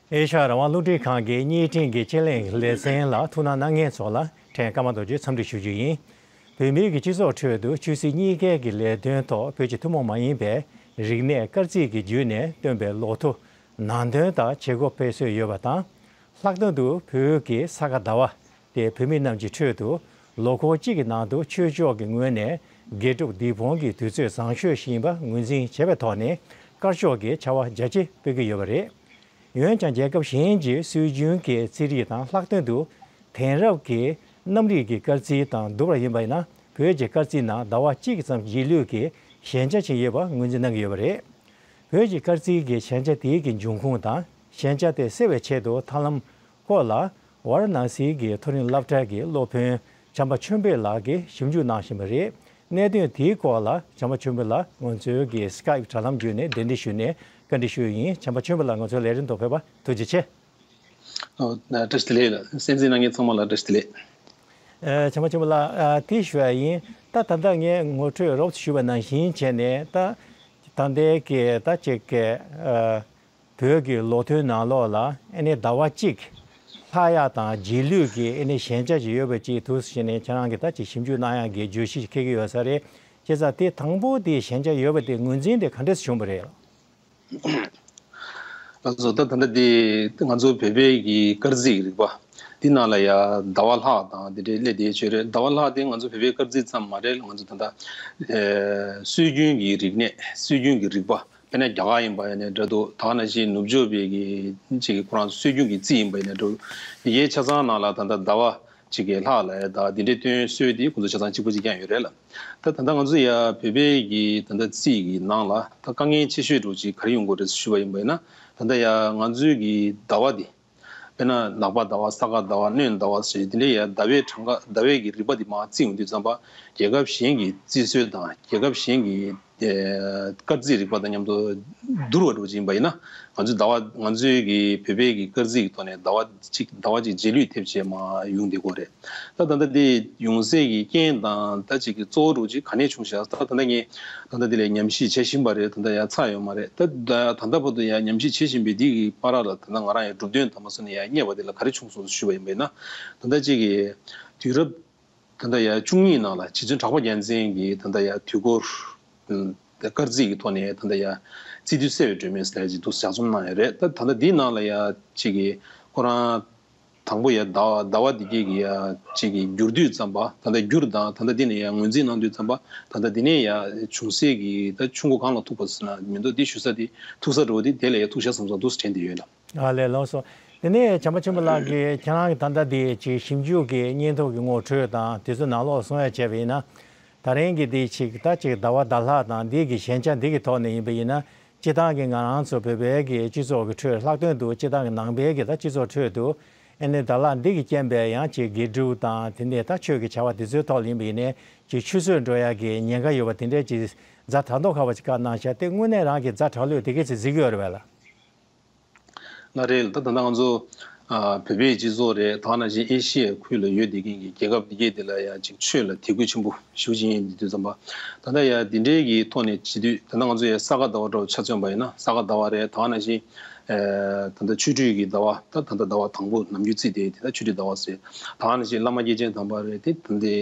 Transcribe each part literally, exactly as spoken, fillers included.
ཨེ་ཤ་ཡ་རང་དབང་རླུང་འཕྲིན་ཁང་གི་བརྙན་འཕྲིན་གྱི་དཔྱད་གླེང་ལེ་ཚན་ལ་ཐུགས་སྣང་གནང་མཁན་ཚོ་ལ་ཕྲན་ཀརྨ་རྡོ་རྗེས་འཚམས་འདྲི་ཞུ་རྒྱུ་ཡིན། བོད་མིའི་གི་སྤྱི་ཚོགས་ཁྲོད་དུ་ཆོས་སྲིད་གཉིས་ཀའི་གི་ལས་དོན་ཐོག་བོད་ཀྱི་ཐུན་མོང་མ་ཡིན་པའི་རིག་གནས་སྐར་རྩིས་ཀྱི་བརྒྱུད་ནས་བཏོན་པའི་ལོ་ཐོ་ནང་དོན་དང་བྱེད་སྒོ་སྤེལ་སྲོལ་ཡོད་པ་དང་། ལྷག་དོན་དུ་བོད་ཀྱི་ས་ག་ཟླ་བ་དེ་བོད་མི་རྣམས་ཀྱི་ཁྲོད་དུ་ལོ་འཁོར་གཅིག་གི་ནང་དུ་ཆོས་ཕྱོགས་ཀྱི་ངོས་ནས་དགེ་སྒྲུབ་སྡིག་སྤོང་གི་དུས་ཚོད་བཟང་ཤོས་ཤིག་ཡིན་པ་ངོས་འཛིན་བྱས་པའི་ཐོག་ནས་དཀར་ཕྱོགས་ཀྱི་བྱ་བ་རྒྱ་ཆེ་སྤེལ་གྱི་ཡོད་པ་རེད། འོན་ཀྱང་རྒྱལ་ཁབ་གཞན་གྱི་སྲོལ་རྒྱུན་གྱི་རྩིས་རིག་དང་ལྷག་དོན་དུ་དེང་རབས་ཀྱི་གནམ་རིག་གི་སྐར་རྩིས་དང་བསྡུར་བ་ཡིན་པ་ཡིན་ན། བོད་ཀྱི་སྐར་རྩིས་ནང་ཟླ་བ་གཅིག་ཙམ་རྗེས་ལུས་ཀྱི་ཞན་ཆ་ཅིག་ཡོད་པ་ངོས་འཛིན་གནང་གི་ཡོད་པ་རེད། བོད་ཀྱི་སྐར་རྩིས་ཀྱི་ཞན་ཆ་དེའི་གི་འབྱུང་ཁུངས་དང་ཞན་ཆ་དེ་སེལ་བའི་ཆེད་དུ་ཐབས་ལམ་སྐོར་ལ་ཝཱ་ར་ཎ་སིའི་གི་མཐོ་རིམ་སློབ་གྲྭ་གི་སློབ་དཔོན་བྱམས་པ་ཆོས་འཕེལ་ལགས་ཀྱིས་ཞིབ་འཇུག་གནང་བཞིན་པ་རེད། གནད་དོན་དེའི་སྐོར་ལ་བྱམས་པ་ཆོས་འཕེལ་ལགས་ང་ཚོའི་གི་སི་ཀའིབ་དྲ་ལམ་བརྒྱུད་ནས་གདན་འདྲེན་ཞུས་ནས་བཀའ་འདྲི་ཞུས་ཡིན། བྱམས་པ་ཆོས་འཕེལ་ལགས་ང་ཚོའི་ལས་རིམ་དུ་ཕེབས་པར་ཐུགས་རྗེ་ཆེ། ཨོ། བཀྲ་ཤིས་བདེ་ལེགས་ལགས། གསན་གཟིགས་གནང་མཁན་ཚང་མ་ལ་བཀྲ་ཤིས་བདེ་ལེགས། ཨ། བྱམས་པ་ཆོས་འཕེལ་ལགས། ཨ། དེ་ཞུ་ཡ་ཡིན། ད་ད་ལྟ་ངས་ངོ་སྤྲོད་རོབ་ཙམ་ཞུས་པ་ནང་བཞིན་བྱས་ནས་ད་ད་ལྟའི་གི་ད་ཅིག་གི་ཨ། བོད་ཀྱི་ལོ་ཐོའི་ནང་ལོགས་ལ་ཨེ་ནི་ཟླ་བ་གཅིག་ལྷག་ཡག་དང་རྗེས་ལུས་ཀྱི་ཨེ་ནི་ཞན་ཆ་ཅིག་ཡོད་པ་ཅིག་འདུག་ཟེར་ནས་ཁྱེད་རང་གིས་ད་ཅིག་ཞིབ་འཇུག་གནང་ཡག་གི་བརྗོད་གཞི་ཞིག་འཁྱེར་གྱི་ཡོད་ས་རེད། བྱས་ཙང་དེ་དང་པོ་དེ་ཞན་ཆ་ཡོད་པ་དེ་ངོས་འཛིན་དེ་ག་འདྲས་བྱུང་བ་རེད། ལགས་སོ། ད་ད་ལྟ་འདི་ང་ཚོ་བོད་པའི་གི་སྐར་རྩིས་ཀྱི་རིག་པ་འདི་ནང་ལ་ཡ་ཟླ་བ་ལྷག་དང་འདི་འདྲའི་སླེབས་བསྡད་ཡོད་རེད། ཟླ་བ་ལྷག་དེ་ང་ཚོ་བོད་པའི་སྐར་རྩིས་ཙམ་མ་རེད། ང་ཚོ་ད་ལྟ་ཨེ་སྲོལ་རྒྱུན་གྱི་རིག་གནས་སྲོལ་རྒྱུན་གྱི་རིག་པ། དཔེར་ན་རྒྱ་གར་ཡིན་པ་ཡིན་ནའི་འདྲ་འདུག་ད་ག་ནང་བཞིན་ནུབ་ཕྱོགས་པའི་གི་ཅིག་གི་ཁོ་རང་ཚོ་སྲོལ་རྒྱུན་གྱི་རྩིས་ཡིན་པ་ཡིན་ནའི་འདྲ་འདུག་ཡའི་ཆ་ཚང་ནང་ལ་ད་ལྟ་ཟླ་བ་ཅིག་གི་ལྷག་ལ་ད་འདི་འདྲའི་སྟོན་སྲོལ་དེ་ཁོ་ཚོ་ཆ་ཚང་གཅིག་པ་གཅིག་རྐྱང་ཡོད་རེད་ལ། ད་ད་ལྟ་ང་ཚོ་ཡ་བོད་པའི་གི་ད་ལྟ་རྩིས་ཀྱི་ནང་ལ་ད་དཀའ་ངལ་ཆེ་ཤོས་འདྲ་ཅིག་ག་རེ་ཡོང་གི་རེད་ཞུས་པ་ཡིན་པ་ཡིན་ན། ད་ལྟ་ཡ་ང་ཚོའི་གི་ཟླ་བ་འདི་དཔེར་ན་ནག་པ་ཟླ་བ། ས་ག་ཟླ་བ། སྣྲོན་ཟླ་བ་ཞེས་འདི་འདྲའི་ཡ་ཟླ་བའི་གྲངས་ཀ་ཟླ་བའི་གི་རིག་པ་འདི་མར་བརྩིས་ཡོང་དུས་ཙམ་པ་རྒྱལ་ཁབ་གཞན་གྱི་རྩིས་སྲོལ་དང་རྒྱལ་ཁབ་གཞན་གྱི་ཨེ་སྐར་རྩིས་རིག་པ་དང་མཉམ་དུ་བསྡུར་བ་འདྲ་པོ་ཅིག་ཡིན་པ་ཡིན་ན། ང་ཚོའི་ཟླ་བ་ང་ཚོའི་གི་བོད་པའི་གི་སྐར་རྩིས་ཀྱི་ཐོག་ནས་ཟླ་བ་གཅིག་ཟླ་བ་གཅིག་རྗེས་ལུས་ཐེབས་བྱས་མར་ཡོང་བསྡད་ཀྱི་ཡོད་རེད། ད་ད་ལྟ་དེ་ཡོང་སའི་གི་རྐྱེན་དང་ད་ཅིག་གི་གཙོ་བོ་འདྲ་པོ་ཅིག་ག་ནས་བྱུང་ཤག་ད་ད་ལྟ་ངས་ད་ལྟ་དེ་ལ་ཉམས་ཞིབ་བྱེད་བཞིན་པ་རེད། ད་ལྟ་ཡང་ཚར་ཡོད་མ་རེད། ད་ད་ད་ལྟ་བར་དུ་ཡང་ཉམས་ཞིབ་བྱེད་བཞིན་པའི་འདི་གི་བར་ལ་ད་ལྟ་ང་རང་ཡང་གྲུབ་དོན་དམ་པ་སོ་ནས་ཡང་རྙེད་པ་དེ་ལ་ག་རེ་བྱུང་སོང་ཞུས་པ་ཡིན་པ་ཡིན་ན། ད་ལྟ་ཅིག་གི་དུས་རབས་ད་ལྟ་ཡ་བཅུ་གཉིས་ནང་ལ་རྗེ་བཙུན་གྲགས་པ་རྒྱལ་མཚན་གྱིས་ད་ལྟ་ཡ་དུས་འཁོར་སྐར་རྩིས་ཀྱི་ཐོག་ནས་ད་ལྟ་ཡ་རྩིས་དུས་གསལ་བའི་སྒྲོན་མེ་ཟེར་ཡ་ཅིག་འདུག་ལྗགས་རྩོམ་གནང་ཡོད་རེད། ད་ད་ལྟ་འདིའི་ནང་ལ་ཡ་ཅིག་གི་ཁོ་རང་དང་པོ་ཡ་ཟླ་བ་ཟླ་བ་འདི་གས་ཀྱི་ཡ་ཅིག་གི་འགྱུར་དུས་ཙམ་པ། ད་ལྟ་འགྱུར་དང་ད་ལྟ་འདི་ནས་ཡ་ངོས་འཛིན་གནང་དུས་ཙམ་པ། ད་ལྟ་འདི་ནས་ཡ་བྱུང་སའི་གི་ད་ཆུ་མགོ་གང་ལ་ཐུག་པ་ཟེར་ན་མི་འདུག་འདི་ཞུ་ས་དེ་ཐུག་ས་འགྲོ་བ་དེ་དེ་ལ་ཡ་ཐུག་ཤག་བསམ་བསམ་འདུག་དྲན་བསྡད་ཡོད་ལ། ཨ་ལས། ལགས་སོ། དེ་ནས་བྱམས་པ་ཆོས་འཕེལ་ལགས་ཀྱིས་ཁྱེད་རང་གི་ད་ལྟ་འདི་ཅིག་ཞིབ་འཇུག་གི་སྙན་ཐོ་གི་ངོ་སྤྲོད་དང་དེ་ཚོ་ནང་ལོགས་གསུང་ཡ་བྱས་པ་ཡིན་ན། ད་རིང་གི་འདི་ཅིག་ད་ཅིག་ཟླ་བ་ཟླ་ལྷག་དང་འདི་གི་ཞན་ཆ་འདི་གི་ཐོག་ནས་ཡིན་པ་ཡིན་ན། སྤྱིར་བཏང་གི་ང་རང་ཚོ་བོད་པའི་གི་སྤྱི་ཚོགས་ཀྱི་ཁྲོད། ལྷག་དོན་དུ་སྤྱིར་བཏང་གི་ནང་པའི་གི་ད་སྤྱི་ཚོགས་ཁྲོད་དུ་ཨེ་ནི་ཟླ་ལྷག་འདི་གི་རྐྱེན་པས་ཡང་ཅིག་དགེ་སྒྲུབ་དང་དེ་ནས་ད་ཆོས་ཀྱི་བྱ་བ་དེ་ཚོའི་ཐོག་ལ་ཡིན་པ་ཡིན་ནའི་ཅིག་ཆུད་ཟོས་འགྲོ་ཡ་གི་ཉེན་ཁ་ཡོད་པ་དེ་འདྲའི་ཅིག་ཛ་དྲག་མདོག་ཁ་པོ་ཅིག་བཀའ་གནང་ཤག་དེ་དངོས་གནས་རང་གི་ཛ་དྲག་ལོས་དེ་གས་ཅིག་གཟིགས་ཡོད་རེད་པས་ལགས། ལགས་རེད། ད་ད་ལྟ་ང་ཚོ་ཨ་བོད་པའི་སྤྱི་ཚོགས་རེད། ད་ག་ནང་བཞིན་ཨེ་ཤི་ཡའི་ཁུལ་ལ་ཡོད་བསྡད་མཁན་གྱི་རྒྱལ་ཁབ་འདི་གས་དེ་ལ་ཡང་ཅིག་ཆོས་ལ་དད་གུས་ཆེན་པོ་ཞེ་པོ་ཅིག་ཡིན་དུས་ཙམ་པ། ད་ལྟ་ཡང་འདི་འདྲའི་གི་ཐོག་ནས་བྱེད་དུས། ད་ལྟ་ང་ཚོ་ཡང་ས་ག་ཟླ་བ་འདྲ་པོ་ཆ་མཚོན་པ་ཡིན་ན། ས་ག་ཟླ་བ་རེད། ད་ག་ནང་བཞིན་ཨ་ད་ལྟ་ཆོ་འཕྲུལ་གྱི་ཟླ་བ། ད་ད་ལྟ་ཟླ་བ་དང་པོ་ནམ་རྒྱུན་བརྩིས་ཏེ་དེ་ད་ཆོ་འཕྲུལ་ཟླ་བ་ཟེར། ད་ག་ནང་བཞིན་བླ་མ་སྐྱེས་ཆེན་དམ་པ་རེད། དེ་ད་ལྟའི་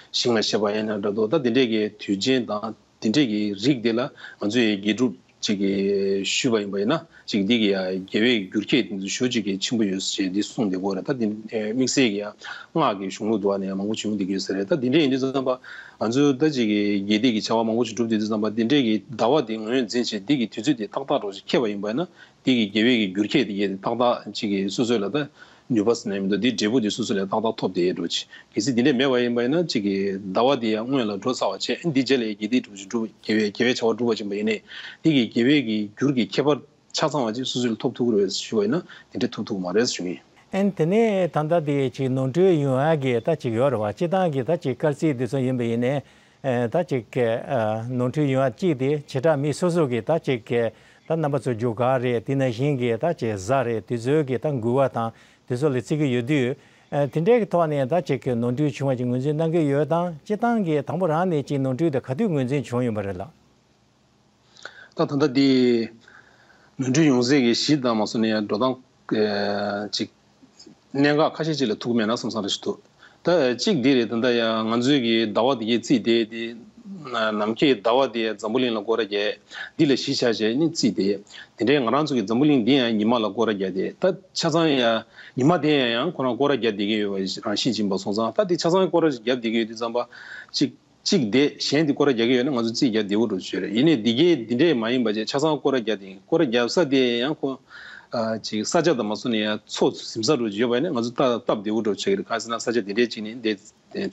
ཞིང་ལ་བཞད་པ་ཡིན་ན་འདྲ་འདུག་ད་དེ་འདྲའི་གི་དུས་ཆེན་དང་དེ་འདྲའི་གི་རིགས་དེ་ལ་ང་ཚོས་དགེ་སྒྲུབ་ཅིག་གི་ཞུས་པ་ཡིན་པ་ཡིན་ན། ཅིག་འདི་གི་ཡ་དགེ་བའི་འགྱུར་ཁྱད་དེ་ཚོ་ཞེ་པོ་ཅིག་གི་ཆེན་པོ་ཡོད་ཅེས་འདི་གསུངས་བསྡད་ཀྱི་ཡོད་རེད། ད་འདི་ཨེ་དམིགས་བསལ་གྱི་ཡ་སྔགས་ཀྱི་གཞུང་ལུགས་འདུག་པ་ནས་མང་པོ་བྱུང་བསྡད་ཀྱི་ཡོད་ས་རེད། ད་འདི་འདྲའི་ཡིན་དུས་ཙམ་པ་ང་ཚོས་ད་ཅིག་གི་དགེ་སྡིག་གི་བྱ་བ་མང་པོ་ཞིག་བསྒྲུབས་བསྡད་དུས་ཙམ་པ། འདི་འདྲའི་གི་ཟླ་བ་འདི་ངོས་འཛིན་བྱས། འདི་གི་དུས་ཚོད་འདི་ཏག་ཏག་འདྲ་པོ་ཅིག་འཁེལ་བ་ཡིན་པ་ཡིན་ན། འདི་གི་དགེ་བའི་གི་འགྱུར་ཁྱད་དེ་གས་ཏག་ཏག་ཅིག་གི་སོ་སོ་ལ་ད་ནུས་པ་ཟེར་ན་མི་འདུག་འདིའི་འབྲས་བུ་དེ་སོ་སོ་ལ་ཏག་ཏག་ཐོབ་བསྡད་ཡོད་འགྲོ་ཅིག་གལ་སྲིད་འདི་འདྲས་མེད་པ་ཡིན་ན། ཅིག་གི་ཟླ་བ་འདི་ཡང་སྔོན་ལ་འགྲོ་ཚར་བ་བྱས། འདི་རྗེས་ལ་དགེ་སྡིག་འདྲ་པོ་ཅིག་སྒྲུབ། དགེ་བའི་དགེ་བའི་བྱ་བ་སྒྲུབ་པ་ཅིག་ཡིན་པ་ཡིན་ནའི། འདི་གི་དགེ་བའི་གི་འགྱུར་གྱི་ཁྱད་པར་ཆ་ཚང་བ་ཅིག་སོ་སོ་ལ་ཐོབ་ཐུབ་ཀྱི་རེད་ཞུ་བ་ཡིན་ན། འདི་འདྲས་ཐོབ་ཐུབ་ཀྱི་མ་རེད་ཞུ་གི་ཡིན། ཨན། དེ་ནས་ད་ལྟ་དེ་ཅིག་ནོར་འཁྲུལ་ཡོང་ཡ་གི་ད་ཅིག་ཡོད་རེད་བ། སྤྱིར་བཏང་གི་ད་ཅིག་སྐར་རྩིས་འདི་ཚོ་ཡིན་པ་ཡིན་ནའི། ཨེ། ད་ཅིག་གི་ཨ་ནོར་འཁྲུལ་ཡོང་ཡ་གཅིག་དེ་བྱེ་བྲག་མི་སོ་སོ་གི་ད་ཅིག་གི་ད་རྣམ་པ་ཚོ་རྒྱུ་སྐར་རེད། དེ་ནང་བཞིན་གི་ད་ཅིག་གཟའ་རེད། དེ་ཚོའི་གི་ད་འགུལ་བ་དང་དེ་ཚོ་ལ་བརྩི་གི་ཡོད་དུས། ཨེ། དེ་འདྲའི་གི་ཐོག་ནས་ད་ཅིག་གི་ནོར་འཁྲུལ་བྱུང་བ་ཅིག་ངོས་འཛིན་གནང་གི་ཡོད་དང་། སྤྱིར་བཏང་གི་དང་པོ་རང་ནས་ཅིག་ནོར་འཁྲུལ་དེ་ག་དུས་ངོས་འཛིན་བྱུང་ཡོད་པ་རེད་ལགས། ད་ད་ལྟ་འདི་ནོར་འཁྲུལ་ཡོང་སའི་གི་གཞི་དང་མ་སོ་ནས་ཡང་འགྲོ་སྟངས་ ཅིག་གནད་འགག་ཁ་ཤས་ཅིག་ལ་ཐུག་མེད་ན་བསམ་བསམ་རེ་ཞིག་འདུག་ད་གཅིག་འདི་རེད། ད་ལྟ་ཡང་ང་ཚོའི་གི་ཟླ་བ་འདི་གའི་རྩིས་དེ་དེ་ནམ་མཁའི་ཟླ་བ་དེ་འཛམ་བུ་གླིང་ལ་སྐོར་ར་རྒྱག་འདི་ལ་གཞི་བཞག་བྱས་ནི་རྩིས་དེ། དེ་འདྲའི་ང་རང་ཚོ་གི་འཛམ་བུ་གླིང་འདི་ཡང་ཉི་མ་ལ་སྐོར་ར་རྒྱག་དེ། ད་ཆ་ཚང་ཡང་ཉི་མ་དེ་ཡང་ཡང་ཁོ་རང་སྐོར་ར་རྒྱག་བསྡད་ཀྱི་ཡོད་པ་རང་བཞིན་ཅིག་ཡིན་པ་སོང་ཙང་། ད་དེ་ཆ་ཚང་སྐོར་ར་རྒྱབ་བསྡད་ཀྱི་ཡོད་དུས་ཙམ་པ་ཅིག་གཅིག་དེ་གཞན་དེ་སྐོར་ར་རྒྱག་གི་ཡོད་ན་ང་ཚོ་རྩིས་རྒྱག་བདེ་བོ་འགྲོ་ཆོད་རེད། ཡིན་ནའི་འདི་གའི་འདི་འདྲས་མ་ཡིན་པ་བྱས་ཆ་ཚང་སྐོར་ར་རྒྱག་དེ་སྐོར་ར་རྒྱབ་ས་དེ་ཡང་ཁོ་ཨ་ཅིག་ས་ཆ་དང་མ་སོ་ནས་ཡང་མཚོ་ཟིམ་ས་འགྲོ་ཆོད་ཡོད་པ་ཡིན་ན་ང་ཚོ་སྟབས་སྟབས་བདེ་བོ་འགྲོ་ཆོད་ཀྱི་རེད། གང་ཟེར་ན་ས་ཆ་འདི་འདྲས་ཅིག་ནས་འདི་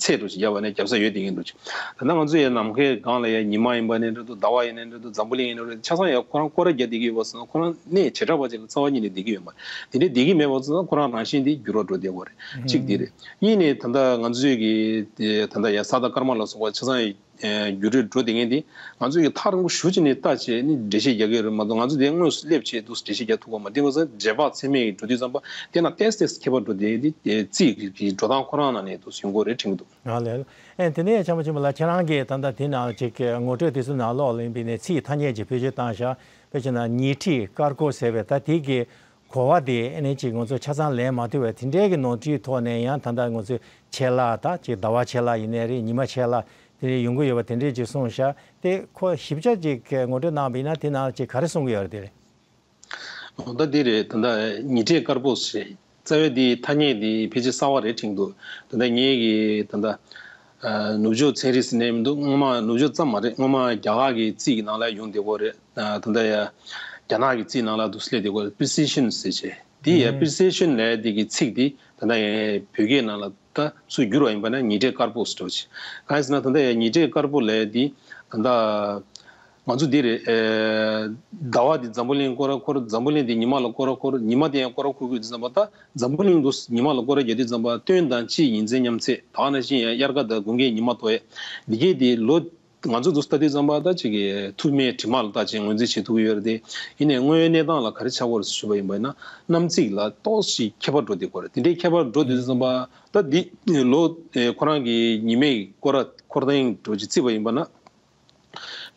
ཚད་འགྲོ་ཆོད་རྒྱབ་པ་ནས་རྒྱབ་ས་ཡོད་དེ་ཡིན་འགྲོ་ཆོད། ད་ལྟ་ང་ཚོ་ཡང་ནམ་མཁའི་སྒང་ལ་ཡང་ཉི་མ་ཡིན་པ་ནས་འདྲ་འདུག་ཟླ་བ་ཡིན་ནས་འདྲ་འདུག་འཛམ་བུ་གླིང་ཡིན་ནས་འདྲ་འདུག་ཆ་ཚང་ཡང་ཁོ་རང་སྐོར་ར་རྒྱག་བསྡད་ཀྱི་ཡོད་པ་སོང་ན་ཁོ་རང་གནས་བྱེ་བྲག་པ་ཅིག་ལ་རྩ་བ་ཉིད་ནས་བསྡད་ཀྱི་ཡོད་མ་རེད། དེ་འདྲས་བསྡད་ཀྱི་མེད་པ་སོང་ན་ཁོ་རང་རང་བཞིན་དེ་འགྱུར་བ་འགྲོ་བསྡད་ཡོད་རེད། གཅིག་དེ་རེད། གཉིས་ནས་ད་ལྟ་ང་ཚོའི་གི་དེ་ད་ལྟ་ཡ་ས་དང་སྐར་མ་ལ་སོགས་པ་ཆ་ཚང་ཡི་འགྱུར་རེ་འགྲོ་བསྡད་མཁན་དེ་ང་ཚོས་ཀྱི་ཐག་རིང་པོ་ཞུ་ཅི་ནས་ལྟ་བྱས་ནས་འགྲེལ་བཤད་རྒྱག་གི་ཡོད་རེད་མ་གཏོགས་ང་ཚོ་དེ་དངོས་སུ་སླེབས་བྱས་འདུག་འགྲེལ་བཤད་རྒྱག་ཐུབ་པ་མ་རེད། དེ་ང་ཚོ་རྗེས་དཔག་ཚད་མས་འགྲོ་དུས་ཙམ་པ་དེ་ན་ཏེས་ཏེས་ཁྱད་པར་འགྲོ་བསྡད་དེ་རྩིས་ཀྱི་འགྲོ་སྟངས་ཁོ་རང་ནང་ནས་འདུག་ཡོང་གི་རེད་དྲན་གྱི་འདུག་ང་ལས། ཨེ་དེ་ནས་ཆ་མ་ཆེན་པོ་ལ་ཁྱེད་རང་གིས་ད་ལྟ་དེ་ནང་ཅིག་ངོ་སྤྲོད་དེ་ཚོ་ནང་ལོགས་ལ་ཡིན་པའི་ནས་ཚིག་ཐ་སྙད་ཅིག་བེད་སྤྱོད་བཏང་བཞག་དཔེ་བྱས་ན་ཉི་ཁྲི་དཀར་པོ་ཟེར་བའི་ད་དེ་གི་གོ་བ་དེ་ཨེ་ནས་ཅིག་ང་ཚོ་ཆ་ཚང་ལེན་མ་ཐུབ་པའི་དེ་འདྲའི་གི་ནོར་འཁྲུལ་ཐོག་ནས་ཡང་ད་ལྟ་ང་ཚོས་ཆད་ལྷག་ད་ཅིག་ཟླ་བ་ཆད་ལྷག་ཡིན་ནའི་རེད། ཉི་མ་ཆད་ལྷག་དེ་འདྲའི་ཡོང་གི་ཡོད་པ་དེ་འདྲའི་ཅིག་གསུངས་བཞག་དེ་ཁོ་ཞིབ་ཆ་ཅིག་ངོ་སྤྲོད་གནང་བ་ཡིན་ན་དེ་ནང་ཅིག་ག་རེ་གསུང་གི་ཡོད་རེད་དེ་རེད། འོ་ད་འདི་རེད། ད་ལྟ་ཉི་ཁྲི་དཀར་པོ་ཞེས་རྩ་བའི་འདི་ཐ་སྙད་འདི་ཕལ་ཆེར་གསར་བ་རེད་དྲན་འདུག་ད་ལྟ་ངེད་ཀྱི་ད་ལྟ་ཨ་ནུབ་ཕྱོགས་ཚན་རིག་ཟེར་ནས་མི་འདུག་སྔོན་མ་ནུབ་ཕྱོགས་ཙམ་མ་རེད། སྔོན་མ་རྒྱ་གར་གྱི་རྩིས་ཀྱི་ནང་ལ་ཡོང་བསྡད་ཀྱི་ཡོད་རེད། ད་ལྟ་ཡ་རྒྱ་ནག་གི་རྩིས་ནང་ལ་འདུག་སླེབས་བསྡད་ཀྱི་ཡོད་རེད། པི་རི་སི་ཤན་ཟེར་བྱས་འདི་ཡ་པི་རི་སི་ཤན་ལབ་འདི་གི་ཚིག་འདི་ད་ལྟ་ཡ་བོད་སྐད་ནང་ལ་ད་ཚུར་བསྒྱུར་བ་ཡིན་པ་ན་ཉི་ཁྲི་དཀར་པོ་ཟེར་བ་ཅིག་གང་ཡིན་ཟེར་ན་ད་ལྟ་ཡ་ཉི་ཁྲི་དཀར་པོ་ལབ་འདི་ད་ལྟ་ང་ཚོ་འདི་རེད། ཨེ། ཟླ་བ་འདི་འཛམ་བུ་གླིང་སྐོར་ར་འཁོར། འཛམ་བུ་གླིང་འདི་ཉི་མ་ལ་སྐོར་ར་འཁོར། ཉི་མ་འདི་ཡང་སྐོར་ར་འཁོར་དགོས་དུས་ཙམ་པ་ད་འཛམ་བུ་གླིང་འདུག་ཉི་མ་ལ་སྐོར་ར་རྒྱག་དུས་ཙམ་པ་སྟོན་དང་དཔྱིད་ཉི་མཚན་མཉམ་ཚེས་ད་ག་ནང་བཞིན་ཡང་དབྱར་ཁ་དང་དགུན་ཁའི་ཉི་མ་ཐོ་ཡ་འདི་གས་འདི་ལོ་ང་ཚོ་འདུག་ལྟ་དུས་ཙམ་པ་ད་ཅིག་གི་ཐུར་མའི་གྲིབ་མ་ལ་ལྟ་ཅིག་ངོས་འཛིན་བྱེད་ཐུབ་ཀྱི་ཡོད་རེད་དེ། ཡིན་ནའི་དངོས་ཡོད་གནས་སྟངས་ལ་ག་རེ་ཆགས་ཀྱི་ཡོད་རེད་ཞུས་པ་ཡིན་པ་ཡིན་ན་གནམ་བརྩིས་ལ་ཏོག་ཙམ་ཁྱད་པར་འགྲོ་བསྡད་ཀྱི་ཡོད་རེད། དེ་འདྲའི་ཁྱད་པར་འགྲོ་དུས་ཙམ་པ་ད་འདི་ལོ་ཁོ་རང་གི་ཉི་མའི་སྐོར་ར་འཁོར་སྟངས་འགྲོ་ཅིག་བརྩིས་པ་ཡིན་པ་ན།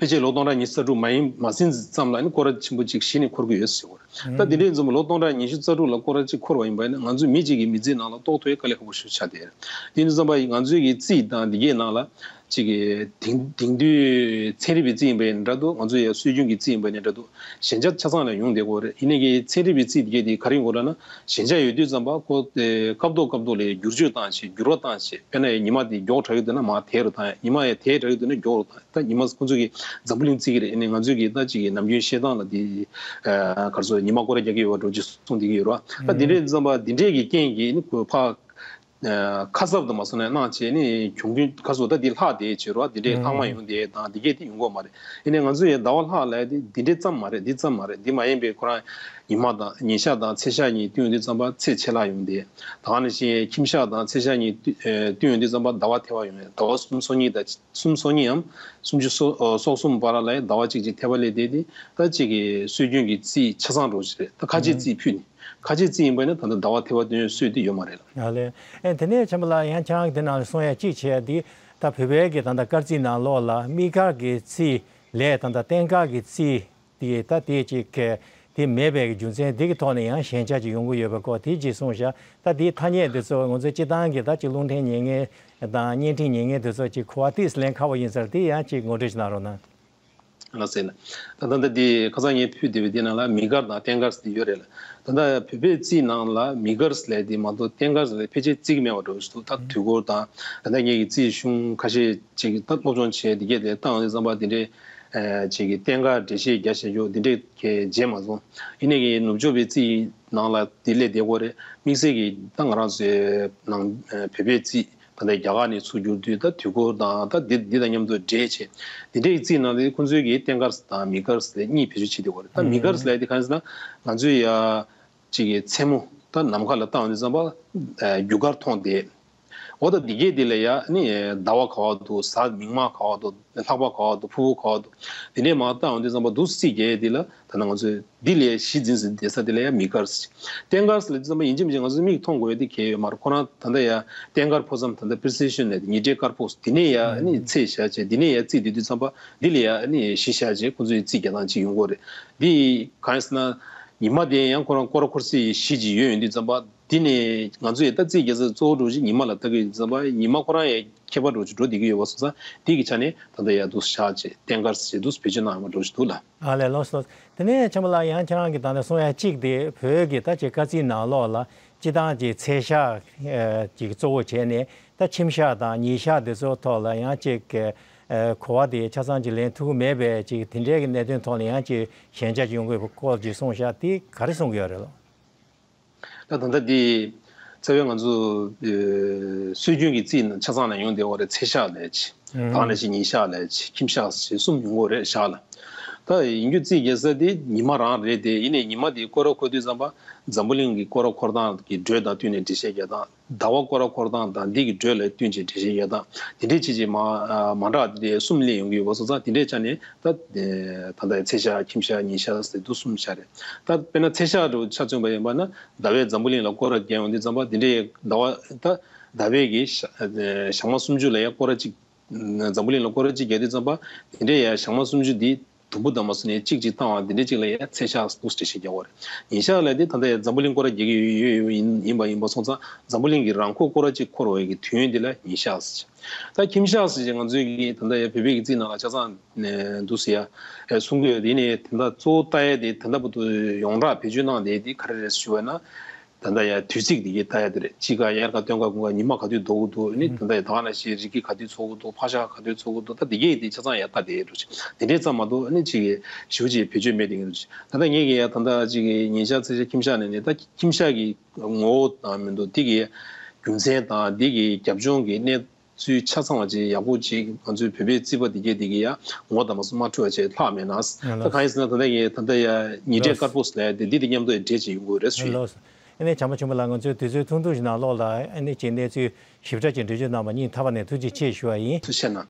ཕལ་ཆེར་ལོ་སྟོང་ཕྲག་ཉི་ཤུ་རྩ་དྲུག་མ་ཡིན་མ་ཟིན་ཙམ་ལ་ནི་སྐོར་ར་ཆེན་པོ་གཅིག་གཞི་ནས་འཁོར་གྱི་ཡོད་ཟེར་བ་རེད། ད་དེ་འདྲའི་འཛོམས་ལོ་སྟོང་ཕྲག་ཉི་ཤུ་རྩ་དྲུག་ལ་སྐོར་ར་གཅིག་འཁོར་བ་ཡིན་པ་ཡིན་ན་ང་ཚོ་མི་གཅིག་གི་མི་ཚེའི་ནང་ལ་རྟོགས་ཐུབ་ཡ་དཀའ་ལས་ཁག་པོ་ཞིག་ཆགས་བསྡད་ཡོད། དེ་ནི་ཙམ་པ་ང་ཚོའི་གི་རྩིས་དང་འདི་གའི་ནང་ལ་གཅིག་གི་དེང་དེང་དུས་ཚན་རིག་པའི་རྩིས་ཡིན་པ་ཡིན་འདྲ་འདུག་ང་ཚོ་ཡ་སྲོལ་རྒྱུན་གྱི་རྩིས་ཡིན་པ་ཡིན་འདྲ་འདུག་ཞན་ཆ་ཆ་ཚང་ལ་ཡོང་བསྡད་ཀྱི་ཡོད་རེད། ཡིན་ནའི་གི་ཚན་རིག་པའི་རྩིས་འདི་གའི་དེ་ག་རེ་ཡིན་དགོས་ལབ་ན་ཞན་ཆ་ཡོད་དུས་ཙམ་པ་ཁོ་སྐབས་ཐོག་སྐབས་ཐོག་ལ་བསྒྱུར་བཅོས་བཏང་བྱས་འགྱུར་བ་བཏང་བྱས་དཔེར་ན་ཡ་ཉི་མ་དེ་མགྱོགས་དྲགས་ཡོད་འདུག་ན་མར་དལ་རུ་བཏང་ཡ། ཉི་མ་ཡ་དལ་དྲགས་ཡོད་འདུག་ན་མགྱོགས་རུ་བཏང་ཡ། ད་ཉི་མ་ཁོ་ཚོ་གི་འཛམ་བུ་གླིང་རྩིས་ཀྱི་རེད། ཨ་ནི་ང་ཚོས་ཀྱི་ད་ཅིག་གི་ནམ་རྒྱུན་བཤད་སྟངས་ལ་དེ་ཨ་ག་རེ་ཟེར་ཉི་མ་སྐོར་ར་རྒྱག་གི་ཡོད་པ་འདྲ་བོ་ཅིག་གསུངས་བསྡད་ཀྱི་ཡོད་རེད་བ། ད་འདི་འདྲའི་ཙམ་པ་འདི་འདྲའི་གི་རྐྱེན་གྱིས་ནི་ཁོ་ཕ་ཨ་ཁ་གསབ་དུ་མ་སོང་ནས་གནང་བྱས་ནི་གྱོང་གུན་ཁ་གསོ་ད་འདི་ལྷག་བསྡད་བྱས་རེད་བ། འདི་འདྲའི་ལྷག་མ་ཡོང་དེ་དང་འདི་གས་དེ་ཡོང་གི་ཡོད་མ་རེད། ཡིན་ནའི་ང་ཚོ་ཡི་ཟླ་བ་ལྷག་ལབ་ཡ་དེ་འདི་འདྲའི་ཙམ་མ་རེད། འདི་ཙམ་མ་རེད། འདི་མ་ཡིན་པའི་ཁོ་རང་ཉི་མ་དང་ཉིན་ཞག་དང་ཚེས་ཞག་གཉིས་བསྟུན་ཡོང་དུས་ཙམ་པ་ཚེས་ཆད་ལྷག་ཡོང་དེ། ད་ག་ནང་བཞིན་ཁྱིམ་ཞག་དང་ཚེས་ཞག་གཉིས་བསྟུན་ཡོང་དུས་ཙམ་པ་ཟླ་བ་ཐེ་བ་ཡོང་ཡ། ཟླ་བ་གསུམ་སོ་གཉིས་དང་གསུམ་སོ་གཉིས་འམ་སུམ་ཅུ་སོ་ཨ་སོ་གསུམ་བར་ལ་ཡ་ཟླ་བ་གཅིག་གཅིག་ཐེ་བ་སླེབས་བསྡད་དེ། ད་གཅིག་གི་སྲོལ་རྒྱུན་གྱི་རྩིས་ཆ་ཚང་འགྲོ་ཞིག་རེད། ད་ཁ་ཆེ་རྩིས་ཕུད་ནི་ཁ་ཆེ་རྩིས་ཡིན་པ་ཡིན་ན་ད་ལྟ་ཟླ་བ་ཐེ་བ་སྟོན་སྲོལ་དེ་ཡོད་མ་རེད་ལ། ཡ་ལེ། ཨེ་དེ་ནས་ཆེན་པོ་ལགས་ཡང་ཁྱེད་རང་གི་དེ་ནང་ལ་གསུང་ཡ་གཅིག་བྱས་ཡ་དེ་ད་བོད་པའི་གི་ད་ལྟ་སྐར་རྩིས་ནང་ལོགས་ལ་དམིགས་བཀར་གྱི་རྩིས་ལས་ད་ལྟ་བསྟན་སྐར་གྱི་རྩིས་དེ་ད་དེ་གཅིག་གི་དེ་མེད་པའི་གི་རྒྱུ་མཚན་དེ་གི་ཐོག་ནས་ཡང་ཞན་ཆ་ཅིག་ཡོང་གི་ཡོད་པའི་སྐོར་དེ་གཅིག་གསུངས་བཞག་ད་དེའི་ཐ་སྙད་དེ་ཚོ་ང་ཚོའི་སྤྱི་བཏང་གི་ད་ཅིག་རླུང་འཕྲིན་ཉན་མཁན་དང་བརྙན་འཕྲིན་ཉན་མཁན་དེ་ཚོ་ཅིག་གོ་བ་ཏིས་ལེན་ཁག་པོ་ཡིན་ཟེར་དེ་ཡང་ཅིག་ངོ་སྤྲོད་ཅིག་གནང་རོགས་གནང་། ལགས་སེ་ལགས། ད་ལྟ་འདི་ཁ་སང་ངས་ཕུལ་བསྡད་པའི་དེ་ནང་ལ་མི་དཀར་དང་བསྟན་དཀར་ཟེར་ཡོད་རེད་ལ། ད་ལྟ་བོད་པའི་རྩིས་ནང་ལ་མི་དཀར་ཟེར་ལབ་དེ་མ་གཏོགས་བསྟན་དཀར་ཟེར་ལབ་ཕལ་ཆེར་བརྩི་གི་མེད་པ་འདྲ་བོ་ཞིག་འདུག་ད་དུས་འཁོར་དང་ད་ལྟ་ངེད་ཀྱི་རྩིས་གཞུང་ཁ་ཤས་ཅིག་ད་སློབ་སྦྱོང་བྱས་དེ་གས་དེ་བཏང་ཡོང་དུས་ཙམ་པ་དེ་འདྲའི་ཨ་ཅིག་གི་བསྟན་དཀར་འགྲེལ་བཤད་རྒྱག་བྱས་ཡོད་དེ་འདྲའི་གས་མཇལ་མ་སོང་། ཡིན་ནའི་གི་ནུབ་ཕྱོགས་པའི་རྩིས་ནང་ལ་དེ་སླེབས་བསྡད་ཀྱི་ཡོད་རེད། དམིགས་བསལ་གྱི་ད་ང་རང་ཚོའི་ནང་ཨ་བོད་པའི་རྩིས། ད་ལྟ་རྒྱ་གར་ནས་ཚུར་བསྒྱུར་དུས་ད་དུས་འཁོར་དང་ད་འདི་འདི་དང་མཉམ་དུ་འདྲེས་བྱས། འདི་འདྲའི་རྩིས་ནང་དེ་ཁོང་ཚོའི་གི་བསྟན་དཀར་དང་མི་དཀར་ཟེར་གཉིས་བེད་སྤྱོད་བྱེད་བསྡད་ཡོད་རེད། ད་མི་དཀར་ཟེར་ལབ་དེ་གང་ཡིན་ཟེར་ན་ང་ཚོའི་ཡ་གཅིག་གི་མཚན་མོ་ད་ནམ་མཁའ་ལ་བལྟ་ཡོང་དུས་ཙམ་པ་རྒྱུ་སྐར་མཐོང་བསྡད། འོ་ད་འདི་གས་འདི་ལ་ཡ་ནི་ཟླ་བ་ག་བ་འདུག་གཟའ་མིག་དམར་ག་བ་འདུག་ལྷགས་པ་ག་བ་འདུག་ཕུར་བུ་ག་བ་འདུག་དེ་འདྲའི་མར་བལྟ་ཡོང་དུས་ཙམ་པ་འདུག་རྩིས་རྒྱག་ཡས་འདི་ལ་ད་ནང་ང་ཚོས་འདི་ལས་གཞི་འཛིན་ཟིན་བསྡད་ས་དེ་ལ་ཡང་མི་དཀར་ཟེར། བསྟན་དཀར་ཟེར་ལབ་དུས་ཙམ་པ་ཡིན་གཅིག་མིན་གཅིག་ང་ཚོས་མིག་མཐོང་དགོས་ཡ་དེ་གལ་ཡོད་མ་རེད། ཁོ་རང་ད་ལྟ་ཡ་བསྟན་དཀར་ཕོ་བསམ་ད་ལྟ་པི་རི་སི་ཤན་ལབ་དེ་ཉི་ཁྲི་དཀར་པོ་དེ་ནས་ཡ་ནི་ཚད་བཞག་བྱས་དེ་ནས་ཡ་རྩིས་བསྡད་དུས་ཙམ་པ་འདི་ལ་ཡ་ནི་གཞི་བཞག་བྱས་ཁོ་ཚོས་རྩིས་རྒྱག་སྟངས་གཅིག་ཡོང་གི་རེད། འདི་གང་ཡིན་ཟེར་ན། ཉི་མ་དེ་ཡང་ཁོ་རང་སྐོར་ར་འཁོར་སའི་གཞི་ཅིག་ཡོད་ཡོང་དུས་ཙམ་པ། འདི་ནས་ང་ཚོ་ཡི་ད་རྩིས་རྒྱག་ས་གཙོ་བོ་འགྲོ་ཅིག་ཉི་མ་ལ་ལྟ་གི་ཡོད་དུས་ཙམ་པ། ཉི་མ་ཁོ་རང་ཡང་ཁྱད་པར་འགྲོ་ཅིག་འགྲོ་བསྡད་ཀྱི་ཡོད་པ་སོང་ཙང་། འདི་གི་ཆ་ནས་ད་ལྟ་ཡ་འདུག་ཤག་ཅེས་བསྟན་དཀར་ཟེར་འདུག་བེད་སྤྱོད་གནང་ཡོད་པ་འགྲོ་ཅིག་འདུག་ལ། ཨ་ལས། ལགས་སོ། དེ་ནས་ཆེན་པོ་ལགས། ཡང་ཁྱེད་རང་གིས་ད་ནས་གསུང་ཡ་གཅིག་དེ་བོད་ཀྱི་ད་ཅིག་སྐར་རྩིས་ནང་ལོགས་ལ་སྤྱི་བཏང་གི་ཚེས་ཞག་ཅིག་གཙོ་བོ་བྱས་ནས། ད་ཁྱིམ་ཞག་དང་ཉིན་ཞག་དེ་ཚོའི་ཐོག་ལ་ཡང་ཅིག་གི་ཨ་གོ་བ་དེ་ཆ་ཚང་ཅིག་ལེན་ཐུབ་ཀྱི་མེད་པའི་ཅིག་དེ་འདྲའི་གི་གནད་དོན་ཐོག་ལ་ཡང་ཅིག་ཞན་ཆ་ཅིག་ཡོང་གི་ཡོད་པའི་སྐོར་ཅིག་གསུངས་ཤག་དེ་ག་རེ་གསུང་གི་ཡོད་རེད་ལོ། ད་ད་ལྟ་འདི་རྩ་བའི་ང་ཚོ་ཨ་སྲོལ་རྒྱུན་གྱི་རྩིས་ནང་ཆ་ཚང་ལ་ཡོང་བསྡད་པ་རེད། ཚེས་ཞག་ལབ་ཅིག་ཨུམ། དེ་ནང་བཞིན་ཉིན་ཞག་ལབ་ཅིག་ཁྱིམ་ཞག་ཅེས་གསུམ་ཡོང་གི་ཡོད་རེད། ཞག་ལ། ད་ཡིན་རྒྱུ་རྩིས་རྒྱག་ས་དེ་ཉི་མ་རང་རེད་དེ། ཡིན་ནའི་ཉི་མ་དེ་སྐོར་ར་འཁོར་དུས་ཙམ་པ། འཛམ་བུ་གླིང་གི་སྐོར་ར་འཁོར་སྟངས་ཀྱི་འགྲོས་དང་བསྟུན་ནས་འགྲེལ་བཤད་རྒྱག་སྟངས། ཟླ་བ་སྐོར་ར་འཁོར་སྟངས་དང་འདི་གི་འགྲོས་ལ་བསྟུན་བྱས་འགྲེལ་བཤད་རྒྱག་སྟངས། དེ་འདྲའི་ཅིག་ཅིག་མ་ཨ་མ་འདྲ་དེ་གསུམ་སླེབས་ཡོང་གི་ཡོད་པ་སོང་ཙང་། དེ་འདྲའི་ཆ་ནས་ད་ཨ་ད་ལྟ་ཚེས་ཞག་ཁྱིམ་ཞག་ཉིན་ཞག་ཟེར་དུས་གསུམ་ཆགས་རེད། ད་དཔེར་ན་ཚེས་ཞག་འདྲ་བོ་ཆ་མཚོན་པ་ཡིན་པ་ན། ཟླ་བས་འཛམ་བུ་གླིང་ལ་སྐོར་ར་བརྒྱབ་ཡོང་དུས་ཙམ་པ། དེ་འདྲའི་ཟླ་བ་ད་ཟླ་བས་ཀྱི་ཞག་ཨ་ཞག་མ་སུམ་ཅུ་ལ་ཡང་སྐོར་ར་གཅིག་འཛམ་བུ་གླིང་ལ་སྐོར་ར་གཅིག་བརྒྱབ་དུས་ཙམ་པ། དེ་འདྲའི་ཡང་ཞག་མ་སུམ་ཅུ་འདི་དུམ་བུ་བསྡམས་པ་སོང་ནས་གཅིག་གཅིག་བཏང་བ། དེ་འདྲའི་གཅིག་ལ་ཡང་ཚེས་ཞག་འདུག་སེ་འགྲེལ་བཤད་རྒྱག་པ་རེད། ཉིན་ཞག་ལབ་དེ་ད་ལྟ་ཡང་འཛམ་བུ་གླིང་སྐོར་ར་རྒྱག་གི་ཡོད་ཡོད་ཡོད་ཡིན་ཡིན་པ་ཡིན་པ་སོང་ཙང་། འཛམ་བུ་གླིང་གི་རང་མགོ་སྐོར་ར་གཅིག་འཁོར་བའི་གི་དུས་ཡུན་འདི་ལ་ཉིན་ཞག་ཟེར། ད་ཁྱིམ་ཞག་ཟེར་ཅིག་ང་ཚོའི་གི་ད་ལྟ་ཡང་བོད་པའི་གི་རྩིས་ནང་ལ་ཆ་ཚང་ནས་འདུག་སེ་ཡ་གསུང་གི་ཡོད། དེ་ནས་ད་ལྟ་གཙོ་བོ་ལྟ་ཡ་དེ་ད་ལྟ་བར་དུ་ཡོངས་གྲགས་བེད་སྤྱོད་གནང་བསྡད་དེ་ག་རེ་རེད་ཞུ་བ་ན། ད་ལྟ་ཡང་དུས་ཚིགས་འདི་གའི་ལྟ་ཡ་དེ་རེད། དཔྱིད་ཀ་དབྱར་ཁ་སྟོན་ཁ་དགུན་ཁ་ཉི་མ་ག་དུས་ལྡོག་གི་འདུག་ཨ་ནི་ད་ལྟ་ཡང་ད་ག་ནང་བཞིན་རི་སྐྱེས་ག་དུས་ཚོགས་ཀྱི་འདུག་ཕག་ཞག་ག་དུས་ཚོགས་ཀྱི་འདུག་ད་འདི་གའི་དེ་ཆ་ཚང་ཡང་ལྟ་བསྡད་ཡོད་འདུག་དེ་འདྲའི་ཙམ་མ་གཏོགས་ཨ་ནི་ཅིག་གི་ཞེ་པོ་ཅིག་བེད་སྤྱོད་མེད་དེ་ཡིན་འདུག་ད་ལྟ་ངས་ཀྱི་ཡང་ད་ལྟ་ཅིག་གི་ཉིན་ཞག་ཚེས་ཞག་ཁྱིམ་ཞག་ནས་ནི། ད་ཁྱིམ་ཞག་གི་ངོ་བོ་དང་མི་འདུག་དེ་གི་རྒྱུ་མཚན་དང་དེ་གི་རྒྱབ་ལྗོངས་ཀྱི་གནས་ཚུལ་ཆ་ཚང་བ་ཅིག་ཡག་པོ་ཅིག་ང་ཚོའི་བོད་པའི་རྩིས་པ་འདི་གའི་དེ་གི་ཡང་ངོ་དང་མ་སོང་མ་འཕྲོད་པ་ཅིག་ལྷག་མེད་ན། ད་གང་ཡིན་ཟེར་ན། ད་ལྟ་ཡི་ད་ལྟ་ཡ་ཉི་སྤྲེལ་དཀར་པོ་ཟེར་ཡ་དེ་འདི་དེ་མཉམ་དུ་ཡི་འདྲེས་ཅིག་ཡོང་དགོས་རེད་ཞུ་ཡིན། ལགས་སོ། ཨ་ནི་བྱམས་པ་ཆེན་པོ་ལགས། ང་ཚོའི་དུས་ཚོད་ཐུང་ཐུང་ཞིག་ནང་ལོགས་ལ་ཨ་ནི་ཅིག་གནས་ཚུལ་ཞིབ་ཕྲ་ཅིག་འགྲེལ་བརྗོད་གནང་བ་སྙིང་ཐག་པ་ནས་ཐུགས་རྗེ་ཆེ་ཞུ་བ་ཡིན། ཐུགས་རྗེ་གནང་